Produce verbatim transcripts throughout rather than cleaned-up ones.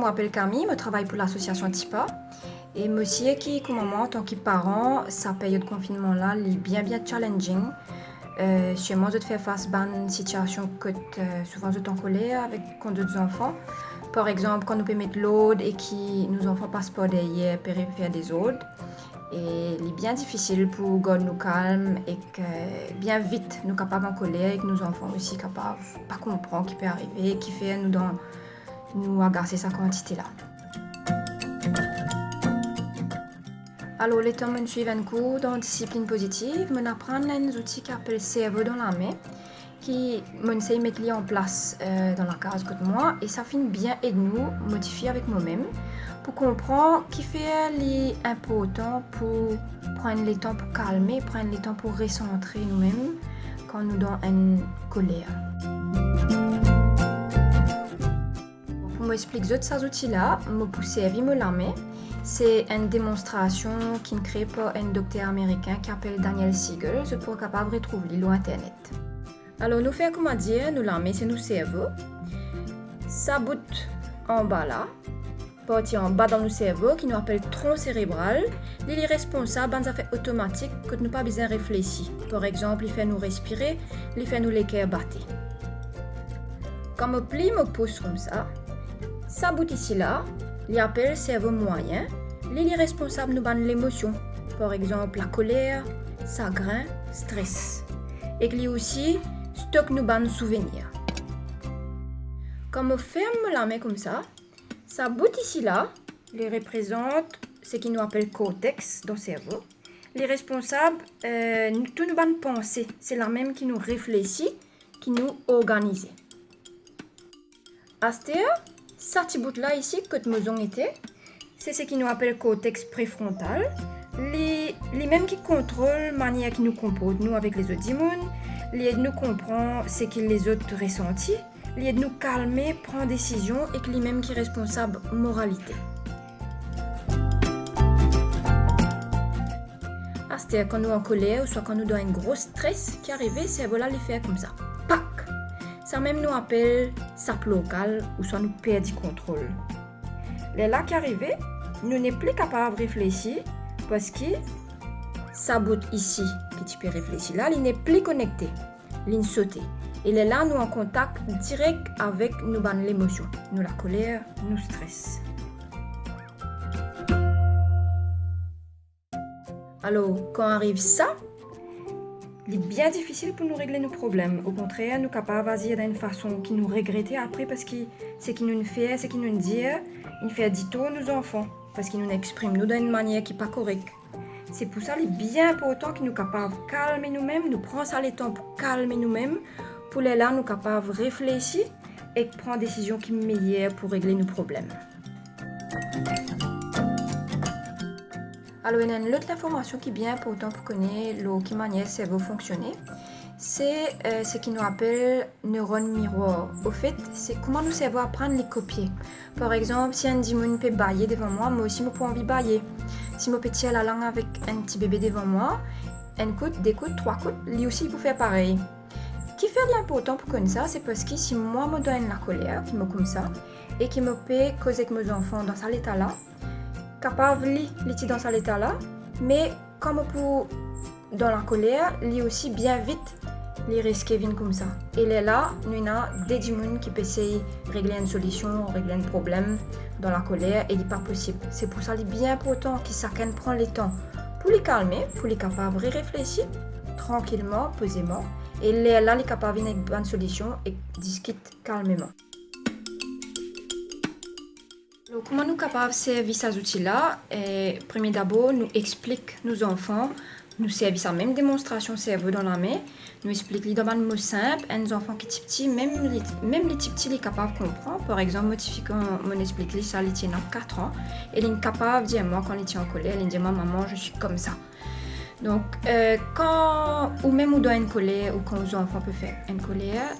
Mo apel Camille, mo travay pou lasosiasion Tipa. E mo sir ki kouma mwa, antan ki paran, sa peryod konfinnman la, li bien, bien challenging. Eh, sirman zot fer fas bann sitiasion kot, eh, souvan zot ankoler avek kont zot zanfan. Par exanp, kan nou pe met lord e ki nou zanfan pas par deryer, pe refer dezord. E li bien difisil pou gard nou kalm ek, eh, bien vit nou kapav ankoler ek nou zanfan osi kapav pa konpran ki pe arive, kifer nou dan, nou agase sa kantite la. Alor, letan mo'nn swiv enn kour dan disiplinn pozitiv, mo'nn aprann enn zouti ki apel servo dan lame, ki mo'nn sey met li anplas, eh, dan lakaz kot mwa, e sa finn bien ed nou modifie avek momem pou konpran kifer li inportan pou pran letan pou kalme, pran letan pou resantre noumem kan nou dan enn koler. Pou mo explik zot sa zouti la, mo pou servi mo lame. Se enn demonstrasion ki'nn kree par enn dokter amerikin ki apel Daniel Siegel. Zot pou kapav retrouv li lor internet. Alor, nou fer koumadir, nou lame se nou servo. Sa bout anba la, parti anba dan nou servo ki nou apel tron serebral, li, li responsab bann zafer otomatik kot nou pa bizin reflesi. Par exanp, li fer nou respire, li fer nou leker bate. Kan mo pli mo pous koumsa, sa bout isi la, li apel servo mwayin, li, li responsab nou bann lemosion, par exanp, lakoler, sagrin, stres. Ek li osi stok nou bann souvenir. Kan mo ferm mo lame koumsa, sa bout isi la, li reprezant seki nou apel kortex dan servo. Li responsab, eh, nou, tou nou bann panse, se lamem ki nou reflesi, ki nou organize. Aster, sa ti bout la isi kot mo zong ete, se seki nou apel kortex prefrontal. Li, limem ki kontrol manier ki nou konport nou avek lezot dimoun, li ed nou konpran seki lezot resanti, li ed nou kalme, pran desizion, ek limem ki responsab moralite. Aster, kan nou ankoler ouswa kan nou dan enn gro stres ki arive, servo la li fer koumsa, pak! Samem nou apel sa plor kal ouswa nou perdi kontrol. Lerla ki arive, nou nepli kapav reflesi, parski sa bout isi ki ti pe reflesi la, li nepli konekte, li'nn sote. E lerla nou an kontak direk avek nou bann lemosion, nou lakoler, nou stres. Alor, kan ariv sa, li bien difisil pou nou regle nou problem. Okontrer, nou kapav azir dan enn fason ki nou regrete apre, parski seki nou'nn fer, seki nou'nn dir, inn fer ditor nou zanfan, parski nou'nn exprim nou dan enn manier ki pa korek. Se pou sa li bien inportan ki nou kapav kalme noumem, nou pran sa letan pou kalme noumem, pou lerla nou kapav reflesi ek pran desizion ki meyer pou regle nou problem. Alor, ena enn lot linformasion ki bien inportan pou kone lor ki manier servo fonksione, se, eh, seki nou apel neronn mirwar. Anfet, se kouma nou servo aprann li kopie. Par exanp, si enn dimoun pe baye devan mwa, mwa osi mo pou anvi baye. Si mo pe tir lalang avek enn ti bebe devan mwa, enn kout, de kout, trwa kout, li osi li pou fer parey. Kifer li inportan pou konn sa, se parski si mwa mo dan enn lakoler, ki mo koumsa, e ki mo pe koz ek mo zanfan dan sa leta la, kapav li, li ti dan sa leta la, me kan mo pou dan lakoler, li osi bien vit, li riske vinn koumsa. E lerla, nou ena de dimoun ki pe sey regle enn solision, regle enn problem dan lakoler, e li pa posib. Se pou sa li bien inportan ki sakenn pran letan pou li kalme, pou li kapav re-reflesi trankilman, pozeman, e lerla li kapav vinn ek bann solision ek diskit kalmeman. Alor, kouma nou kapav servi sa zouti la? Eh, premie dabor, nou explik nou zanfan, nou servi sa mem demonstrasion servo dan lame, nou explik li dan bann mo sinp, enn zanfan ki tipti, mem li, mem li tipti, li kapav konpran. Par exanp, mo tifi, kan mo'nn explik li sa, li ti ena kat an, e li'nn kapav dir mwa, kan li ti ankoler, li'nn dir mwa, "Maman, je suis comme ça." Donk, eh, kan ou mem ou dan enn koler, ou kan ou zanfan pe fer enn koler,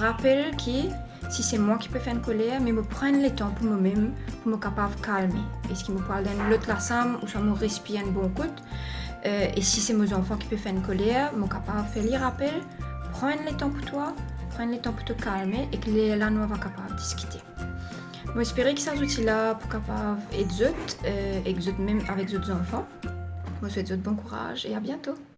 rapel ki si se mwa ki pe fer enn koler, me mo pran letan pou momem, pou mo kapav kalme. Eski mo pou al dan enn lot lasam, ouswa mo respir enn bon kout? Eh, e si se mo zanfan ki pe fer enn koler, mo kapav fer li rapel, pran letan pou twa, pran letan pou to kalme, ek lerla nou ava kapav diskite. Mo espere ki sa zouti la pou kapav ed zot, euh, ek zot mem avek zot zanfan. Mo swet zot bon kouraz e a biento.